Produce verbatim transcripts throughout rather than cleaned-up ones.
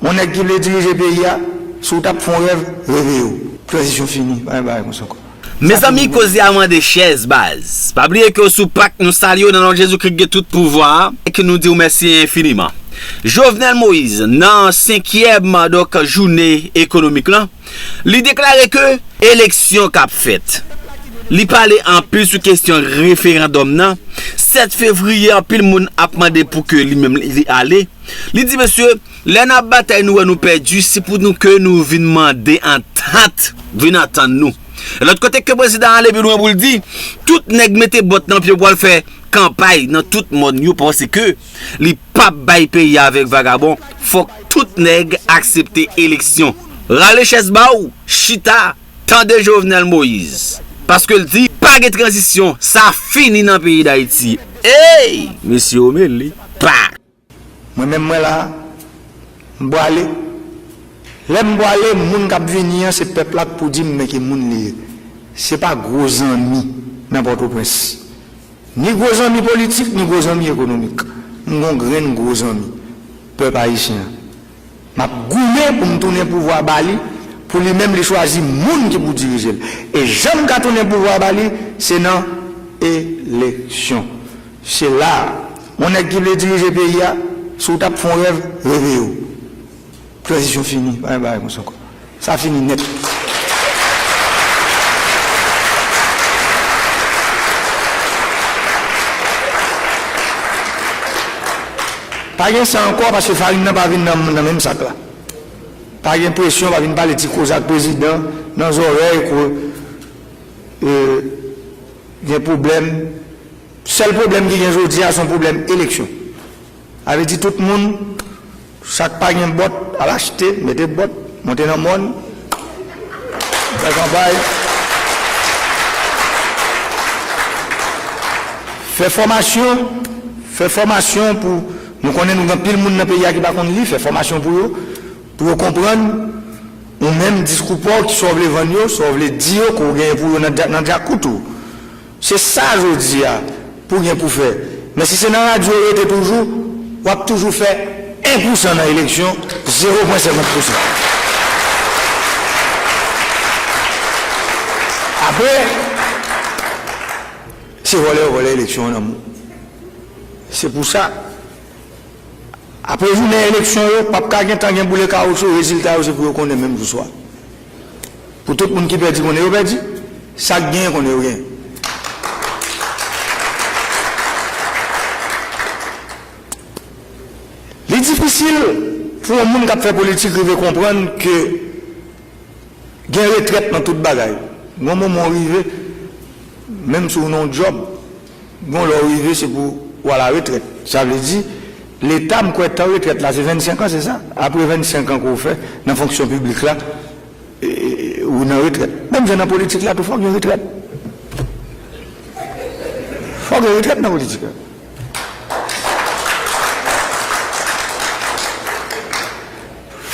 Yon nèg ki vle dirije peyi a, si w t ap fè yon rèv, reve w. Tranzisyon fini, pa gen bagay konsa ankò. Mezanmi, koze a mande chèz, baz. Pa bliye ke w sou Pak, nou salye w nan non Jezikri ki gen tout pouvwa a, e ke nou di w mèsi enfiniman. Jovenel Moïse, nan senkyèm, donk, jounen ekonomik lan, li deklare ke eleksyon k ap fèt. Li pale anpil sou kesyon referandòm nan. Sèt fevriye, anpil moun ap mande pou ke li menm li ale. Li di, mesye, lè n ap batay, nou wè nou pèdi, se pou nou ke nou vin mande antant, vin antann nou. Lòt kote ke prezidan ale pi lwen pou l di, tout nèg mete bòt nan pye yo pral fè kanpay nan tout mòn yo, paske li p ap bay peyi a avèk vagabon. Fòk tout nèg aksepte eleksyon. Rale chèz ba w, chita, tande Jovenel Moïse. Paske l di, pa gen tranzisyon, sa fini nan peyi Dayiti. Ey! Mesye, yo mele. Pa! Mwen menm mwen la, m pwale. Lè m pwale, moun k ap vini an, se pèp la k pou di m men ki moun li ye. Se pa gwo zanmi nan Pòtoprens. Ni gwo zanmi politik, ni gwo zanmi ekonomik. M gon grenn gwo zanmi, pèp ayisyen an. M ap goumen pou m tounen pouvwa ba li, pou li menm li chwazi moun ki pou dirije l. E jan m ka tounen pouvwa ba li, se nan eleksyon. Se la a. Yon nèg ki vle dirije peyi a, si w t ap fè yon rèv, reve w. Tranzisyon fini, pa gen bagay konsa ankò. Sa fini nèt. Pa gen sa ankò, paske farin nan pa vin nan, nan menm sak la. Pa gen presyon, pa vin pale ti koze ak prezidan nan zòrèy, ko, e, gen pwoblèm. Sèl pwoblèm ki gen jodi a, se yon pwoblèm eleksyon. Sa vle di tout moun, sa k pa gen bòt, al achte, mete bòt, monte nan mòn, fè kanpay. Fè fòmasyon, fè fòmasyon pou, nou konnen nou gen anpil moun nan peyi a ki pa konn li, fè fòmasyon pou yo, pou yo konprann, ou menm diskou pa w, ki sa w vle vann yo, sa w vle di yo, ke w genyen pou yo nan dja-, nan djakout ou. Se sa jodi a pou gen pou fè. Men si se nan radyo w rete toujou, w ap toujou fè en pousan nan eleksyon, zewo pwen senkant pousan. Apre, se vòlè yo vòlè eleksyon an nan men w. Se pou sa, apre jounen eleksyon yo, p ap ka gen tan gen boule kawoutchou, rezilta yo se pou yo konnen menm jou swa. Pou tout moun ki pèdi konnen yo pèdi, sa k genyen konnen yo genyen. Li difisil pou yon moun k ap fè politik rive konprann ke gen retrèt nan tout bagay. Gon moman w rive, menm si w nan yon djòb, gon lè w rive se pou w al a retrèt. Sa vle di, Leta, m kwè tan retrèt la se vennsenk an, se sa? Apre vennsenk an ke w fè nan fonksyon piblik la, e, e, ou nan retrèt. Menm jan nan politik la tou, fòk gen retrèt. Fòk gen retrèt nan politik la.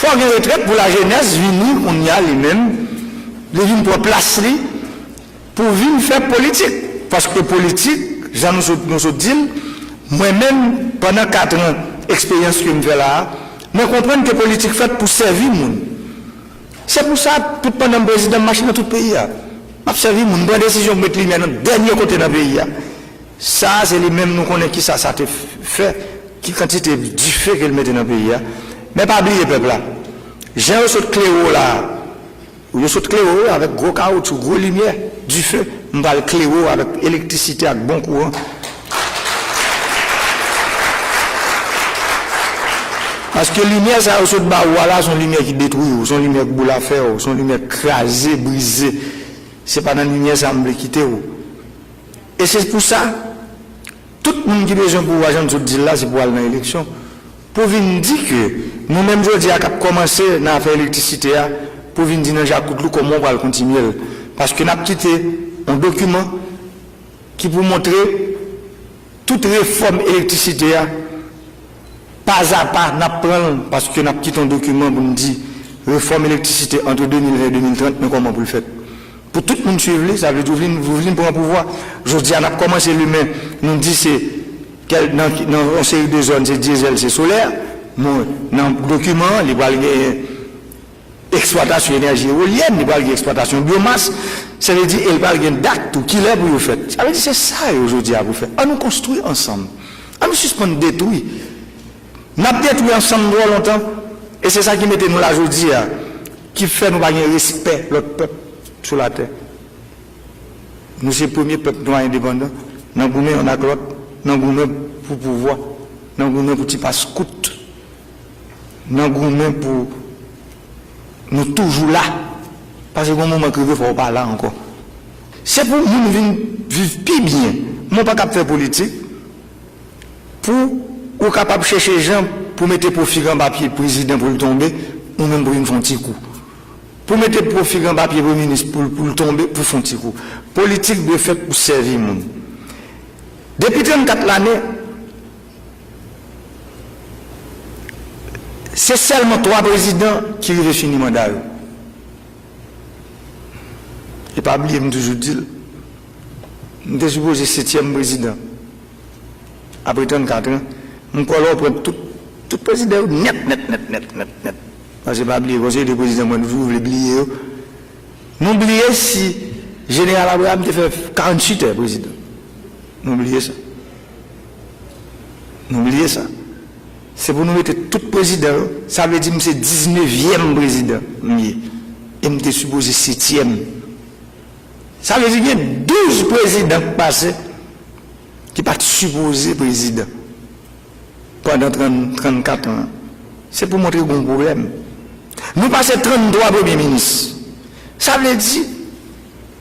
Fòk gen retrèt pou lajenès vini kounye a li menm, li vin pran plas li pou vin fè politik. Paske politik, jan nou sot, nou sot di l, mwen menm, pandan kat an eksperyans ke m fè la a, mwen konprann ke politik fèt pou sèvi moun. Se pou sa, tout pandan m prezidan, m mache nan tout peyi a. M ap sèvi moun, m pran desizyon pou met limyè nan dènye kote nan peyi a. Sa a, se li menm nou konnen kisa sa te f-, fè, ki kantite dife ke l mete nan peyi a. Men pa bliye pèp la. Jan yo sot klere w la a, yo sot klere w avèk gwo kawoutchou, gwo limyè, dife, m pral klere w avèk elektrisite ak bon kouran. Paske limyè sa yo sot ba ou a la, se yon limyè ki detwi ou, se yon limyè k boule afè ou, se yon limyè k kraze, brize. Se pa nan limyè sa a m vle kite ou. E se pou sa, tout moun ki bezwen pouvwa, jan m sot di l la, se pou al nan eleksyon. Pou vin di ke nou menm jodi a k ap kòmanse nan afè elektrisite a, pou vin di nan djakout li kòman w pral kontinye l. Paske n ap kite yon dokiman ki pou montre tout refòm elektrisite a, pazapa, n ap pran l, paske n ap kite yon dokiman pou n di refòm elektrisite ant de mil ven e de mil trant, men kòman pou l fèt. Pou tout moun swiv li, sa vle di w vin, w vin pran pouvwa. Jodi a, n ap kòmanse limen, nou di se kèl, nan, nan yon seri de zòn, se dyezèl, se solè. Bon, nan dokiman an, li pral gen eksplwatasyon enèji ewolyèn, li pral gen eksplwatasyon byomas, sa vle di, e li pral gen dat tou, kilè pou yo fèt. Sa vle di, se sa yo jodi a pou fè. An nou konstwi ansanm. An nou sispann detwi. N ap detwi ansanm twò lontan, e se sa ki mete nou la jodi a, ki fè nou pa gen respè lòt pèp sou latè. Nou se premye pèp nwa endepandan, nan goumen youn ak lòt, nan goumen pou pouvwa, nan goumen pou ti pas kout, nan goumen pou nou toujou la. Paske gon moman k rive fò w pa la ankò. Se pou moun vin viv pi byen. Mwen pa kab fè politik pou ou kapab chèche jan pou mete pwofig anba pye prezidan pou l tonbe, ou menm pou vin fè yon ti kou. Pou mete pwofig anba pye premye minis pou, pou l tonbe, pou fè yon ti kou. Politik dwe fèt pou sèvi moun. Depi trannkat lane, se sèlman twa prezidan ki rive fini manda yo. E pa bliye, m toujou di l, m te sipoze setyèm prezidan. Apre trannkat an, m kwè lè w pran tout, tout prezidan yo nèt, nèt, nèt, nèt, nèt, nèt. Paske pa bliye, konseye de prezidan, mwen toujou vle bliye yo. Nou bliye si Jeneral Abraham te fè karanntuit è prezidan. Nou bliye sa. Nou bliye sa. Se pou nou mete tout prezidan yo. Sa vle di m se diznevyèm prezidan m ye. E m te sipoze setyèm. Sa vle di gen douz prezidan k pase ki pa t sipoze prezidan pandan trant, trannkat an. Se pou montre gen yon pwoblèm. Nou pase tranntwa premye minis. Sa vle di,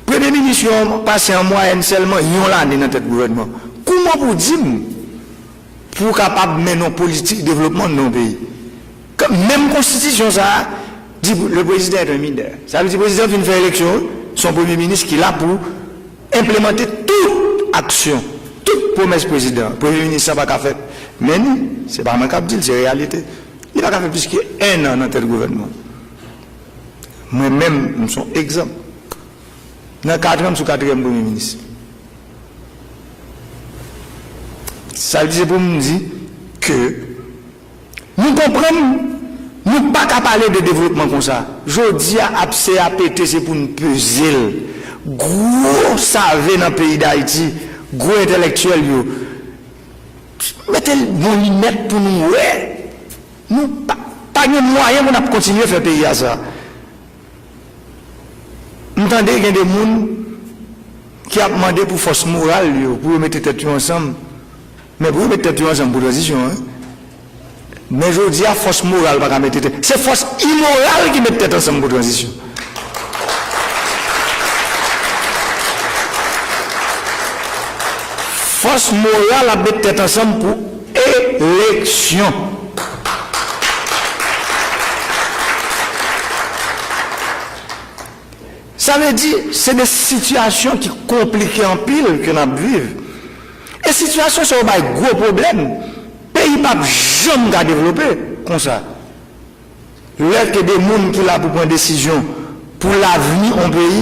premye minis yo pase an mwayèn sèlman yon lane nan tèt gouvènman. Kouman pou di m pou w kapab mennen yon politik devlopman nan yon peyi? Ke menm konstitisyon sa a di le président est un mineur. Sa vle di prezidan fin fè eleksyon, se yon premye minis ki la pou enplemante tout aksyon, tout pwomès prezidan. Premye minis sa pa ka fè menni, se pa mwen k ap di l, se reyalite. Li pa ka fè plis ke en an nan tèt gouvènman. Mwen menm, m se yon egzanp. Nan kat an, m sou katriyèm premye minis. Sa vle di, se pou m di ke nou konprann, nou pa ka pale de devlopman konsa. Jodi a, ap se a pete, se pou n peze l. Gwo save nan peyi Dayiti, gwo entèlektyèl yo, mete l bon linèt pou nou wè. Nou pa, pa gen mwayen pou n ap kontinye fè peyi a sa. M tande gen de moun ki ap mande pou fòs moral yo, pou yo mete tèt yo ansanm. Men pou yo mete tèt yo ansanm pou tranzisyon an. Men jodi a, fòs moral pa ka mete tèt. Se fòs imoral ki mete tèt ansanm pou tranzisyon. Fòs moral ap mete tèt ansanm pou eleksyon. Sa vle di, se de sitiyasyon ki konplike anpil ke n ap viv. E sitiyasyon sa yo bay gwo pwoblèm. Peyi p ap janm ka devlope konsa. Lè ke de moun ki la pou pran desizyon pou lavni yon peyi,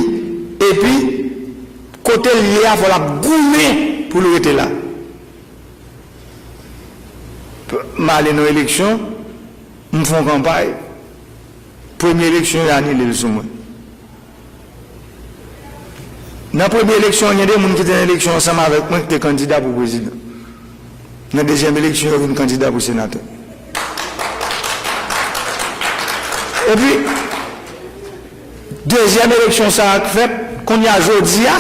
epi kote l ye a, fò l ap goumen pou l rete la. M ale nan eleksyon, m fè yon kanpay, premye eleksyon, yo anile l sou mwen. Nan premye eleksyon an, gen de moun ki te nan eleksyon ansanm avèk mwen ki te kandida pou prezidan. Nan dezyèm eleksyon, yo vin kandida pou senatè. Epi, dezyèm eleksyon sa a k fèt, kounye a jodi a,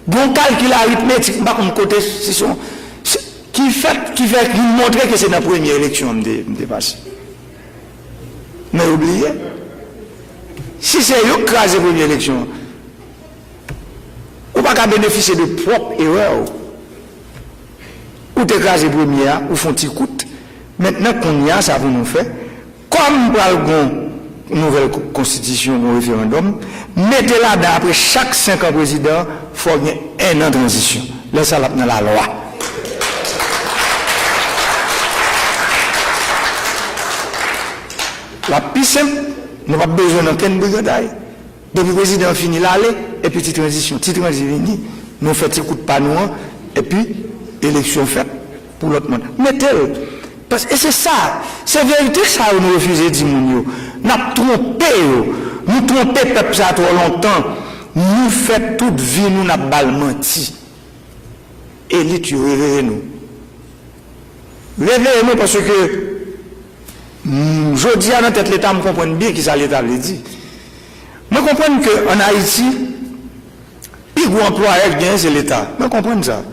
gon kalkil aritmetik, m pa konn kote, si se yon, se, ki fèt, ki fè, ki montre ke se nan premye eleksyon an m te, m te pase. Men yo bliye. Si se yo k kraze premye eleksyon an, ou pa ka benefisye de pwòp erè w. Ou te kraze premye a, ou fè yon ti kout. Mentnan, kounye a, sa pou nou fè. Kòm pral gon nouvèl ko-, konstitisyon, gon referandòm, mete ladan apre chak senk an prezidan, fò gen en an tranzisyon. Lè sa l ap nan lalwa. L ap pi senp, nou p ap bezwen nan kenn briganday. Depi prezidan an fini, l ale, epi ti tranzisyon, ti tranzi vini, nou fè ti kout pa nou an, epi eleksyon fèt pou lòt manda. Mete l. Paske se sa, se verite sa yo nou refize di moun yo. N ap twonpe yo. Nou twonpe pèp sa twò lontan. Nou fè tout vi nou n ap ba l manti. Elit yo, reveye nou. Reveye nou paske, mm, jodi a nan tèt Leta, m konprann byen kisa Leta vle di. Mwen konprann ke ann Ayiti, pi gwo anplwayè k genyen se Leta. Mwen konprann sa.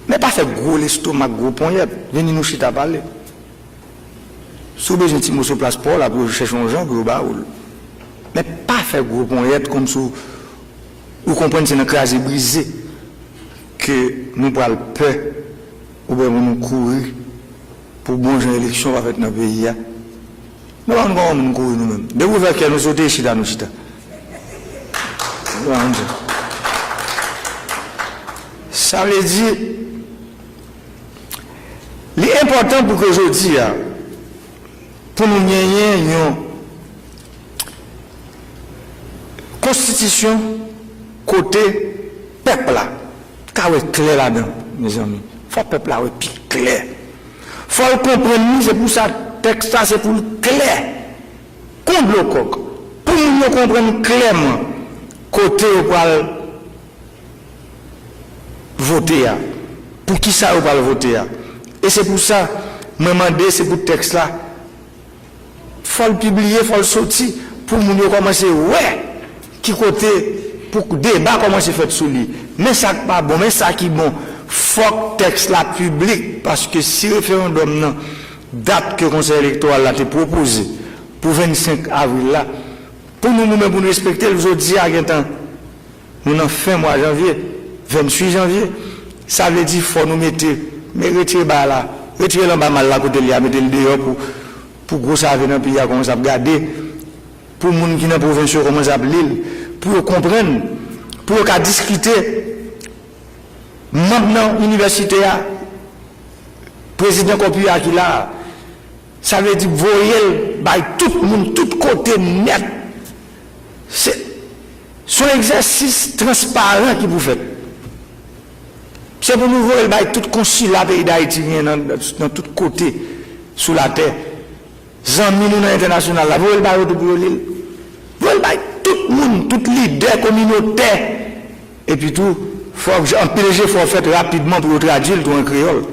Men pa fè gwo lestomak, gwo ponyèt, vini nou chita pale. Si w bezwen ti moso plas pa w la pou yo chèche yon jan pou yo ba ou l. Men pa fè gwo ponyèt kòmsi w, ou konprann se nan kraze brize ke nou pral pè oubyen pou nou kouri pou bon jan eleksyon pa fèt nan peyi a. Nou pa konn kòman moun kouri nou menm. Depi w fè kè nou sote, chita nou chita. Nou pa konn sa. Sa vle di, li enpòtan pou ke jodi a, pou nou genyen yon konstitisyon kote pèp la ka wè klè ladan, mezanmi. Fò pèp la wè pi klè. Fò l konprann li, se pou sa tèks la se pou l klè. Kon dlo kòk. Pou moun yo konprann klèman kote yo pral vote a, pou kisa yo pral vote a. E se pou sa, mwen mande, se pou tèks la, fò l pibliye, fò l soti, pou moun yo kòmanse wè ki kote, pou deba kòmanse fèt sou li. Men sa k pa bon, men sa ki bon. Fòk tèks la piblik, paske si referandòm nan, dat ke Konsèy Elektoral la te pwopoze pou vennsenk avril la, pou nou, nou menm, pou nou respekte l, jodi a gentan nou nan fen mwa janvye, venntuit janvye, sa vle di fò nou mete, men retire bagay la, retire l anba mal la kote l ye a, mete l deyò pou, pou gwo save nan peyi a kòmanse ap gade, pou moun ki nan pwovens yo kòmanse ap li l, pou yo konprann, pou yo ka diskite. Manm nan inivèsite a, prezidan kòpi a ki la a, sa vle di voye l bay tout moun, tout kote nèt. Se, se yon egzèsis transparan ki pou fèt. Se pou nou voye l bay tout konsila peyi Dayiti genyen nan, nan tout kote sou latè. Zanmi nou nan entènasyonal la, voye l ba yo tou pou yo li l. Voye l bay tout moun, tout lidè kominotè. Epi tou, fòk anpil jefò fèt rapidman pou yo tradui l tou an kreyòl.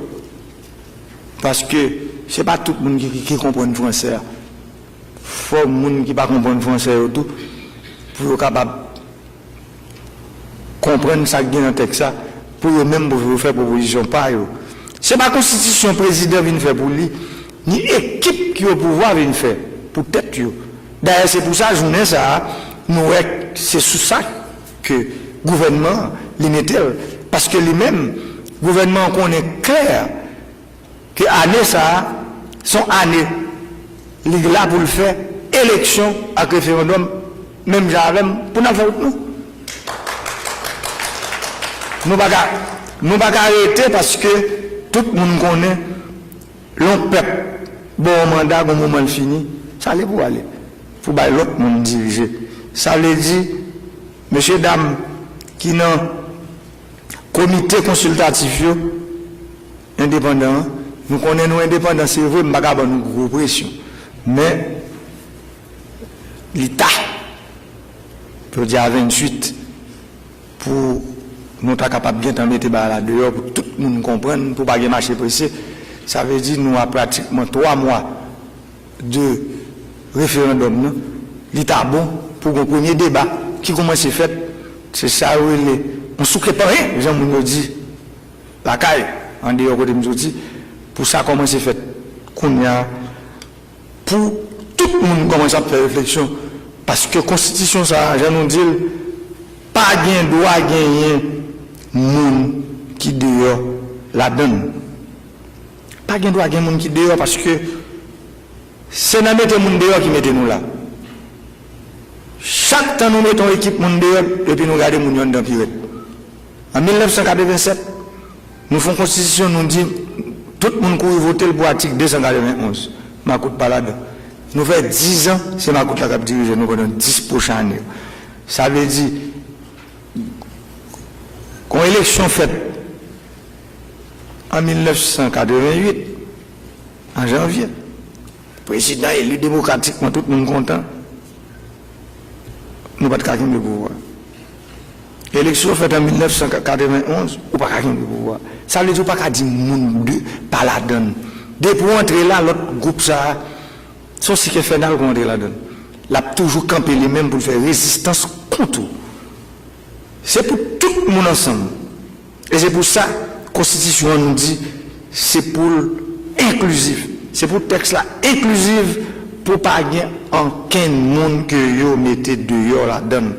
Paske se pa tout moun ki, ki, ki konprann fransè a. Fò moun ki pa konprann fransè yo tou, pou yo kapab konprann sa k gen nan tèks la, pou yo menm pou yo fè pwopozisyon pa yo. Se pa konstitisyon prezidan vin fè pou li, ni ekip ki o pouvwa vin fè pou tèt yo. Dayè, se pou sa, jounen sa a, nou wè se sou sa ke gouvènman an, li mete l. Paske li menm, gouvènman an konnen klè ke ane sa a, se yon ane li la pou l fè eleksyon ak referandòm, menm jan avè m, pou n al fè wout nou. Nou pa ka, nou pa ka rete paske tout moun konnen lè yon pèp ba w yon manda, gon moman l fini, sa ale pou ale, pou bay lòt moun dirije. Sa vle di, mesye dam ki nan komite konsiltatif yo, endepandan an, nou konnen nou endepandan, se vre, m pa ka ban nou gwo presyon. Men, li ta, jodi a venntuit, pou nou ta kapab gentan mete bagay la deyò, pou tout moun konprann, pou pa gen mache prese. Sa vle di nou a pratikman twa mwa de referandòm nan, li ta bon pou gon premye deba ki kòmanse fèt. Se sa yo rele yon souke panyen, jan moun yo di lakay, andeyò kote m soti, pou sa kòmanse fèt kounye a, pou tout moun kòmanse ap fè refleksyon, paske konstitisyon sa a, jan nou di l, pa gen dwa genyen moun ki deyò ladan l. Pa gen dwa gen moun ki deyò, paske se nan mete moun deyò ki mete nou la. Chak tan nou mete yon ekip moun deyò, epi nou gade moun yo anndan pi rèd. An mil nèf san katrevennsèt, nou fè yon konstitisyon, nou di tout moun kouri vote l pou atik de san katrevenn onz. Makout pa ladan. Nou fè diz an, se makout la k ap dirije nou pandan dis pwochen ane yo. Sa vle di, kon eleksyon fèt an mil nèf san katrevenn uit, An janvye, prezidan eli demokratikman, tout moun kontan. Nou pa t ka kenbe pouvwa. Eleksyon fèt an mil nèf san katrevenn onz, ou pa ka kenbe pouvwa. Sa vle di ou pa ka di moun de pa ladann. Depi w antre la, lòt gwoup sa a, se yon sik enfènal pou w antre ladann. L ap toujou kanpe li menm pou l fè rezistans kont ou. Se pou tout moun ansanm. E se pou sa, konstitisyon an nou di, se pou l enklizif. Se pou tèks la enklizif, pou pa gen ankenn moun ke yo mete deyò ladann.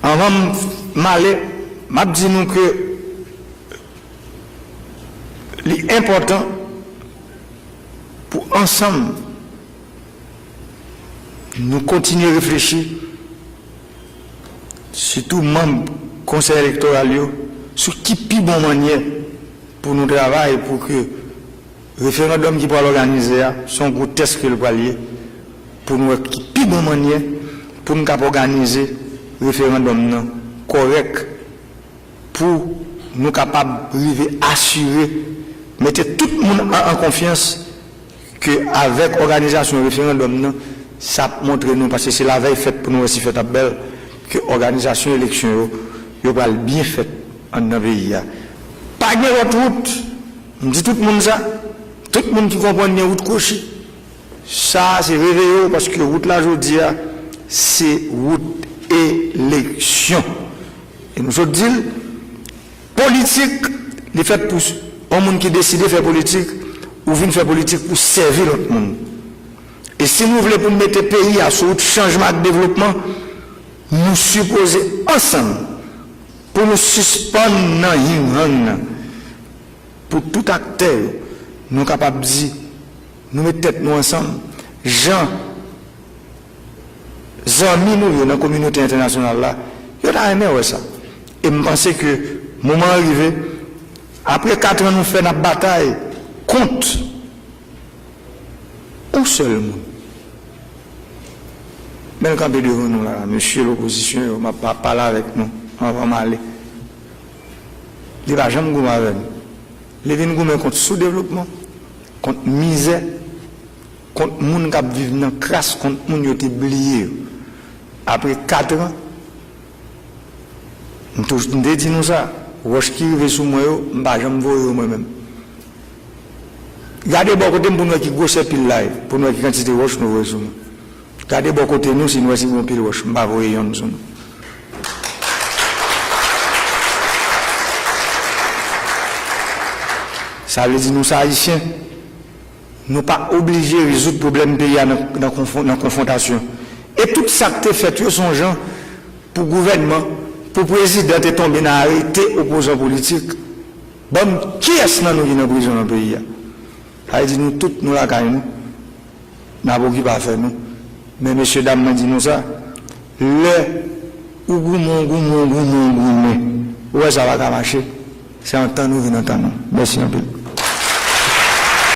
Anvan m ale, m ap di nou ke li enpòtan pou ansanm nou kontinye reflechi, sitou manm Konsèy Elektoral yo, sou ki pi bon mannyè pou nou travay pou ke referandòm ki pral òganize a, se yon gwo tès ke l pral ye, pou nou wè ki pi bon mannyè pou nou kab òganize referandòm nan kòrèk, pou nou kapab rive asire, mete tout moun an, an konfyans ke avèk òganizasyon referandòm nan, sa ap montre nou, paske se lavèy fèt pou nou wè si fèt ap bèl, ke òganizasyon eleksyon yo, yo pral byen fèt anndan peyi a. Pa gen lòt wout, m di tout moun sa, tout moun ki konprann gen wout kwochi, sa a se reveye w, paske wout la jodi a, se wout eleksyon. E nou sot di l, politik, li fèt pou s-, yon moun ki deside fè politik, ou vin fè politik pou sèvi lòt moun. E si nou vle pou n mete peyi a sou wout chanjman ak devlopman, nou sipoze ansanm pou nou sispann nan ying-yang nan. Pou tout aktè yo, nou kapab di, nou met tèt nou ansanm, jan zanmi nou yo nan kominote entènasyonal la, yo ta renmen wè sa. E m panse ke moman an rive, apre kat an nou fè n ap batay kont yon sèl moun. Men l kanpe devan nou la, mesye lopozisyon yo, m ap pa pale avèk nou anvan m ale. Li pa janm goumen avè nou. Li vin goumen kont soudevlopman, kont mizè, kont moun k ap viv nan kras, kont moun yo te bliye yo. Apre kat an, m toujou, m te di nou sa, wòch ki rive sou mwen yo, m pa janm voye yo mwen menm. Gade bò kote m pou n wè ki gwosè pil la ye, pou n wè ki kantite wòch nou voye sou mwen. Gade bò kote nou, si n wè si gen yon pil wòch, m pa voye yonn sou nou. Sa vle di nou se Ayisyen, nou pa oblije rezoud pwoblèm peyi a nan, nan konfwon-, nan konfwontasyon. E tout sa k te fèt yo se yon jan pou gouvènman, pou prezidan te tonbe nan arete opozan politik. Ban m kiyès nan nou ki nan prizon nan peyi a. Sa vle di nou tout nou lakay nou. N ap okipe afè nou. Men mesye dam, mwen di nou sa, lè ou goumen, ou goumen, ou goumen, ou goumen, ou wè sa pa ka mache, se antann ou vin antann ou. Mèsi anpil.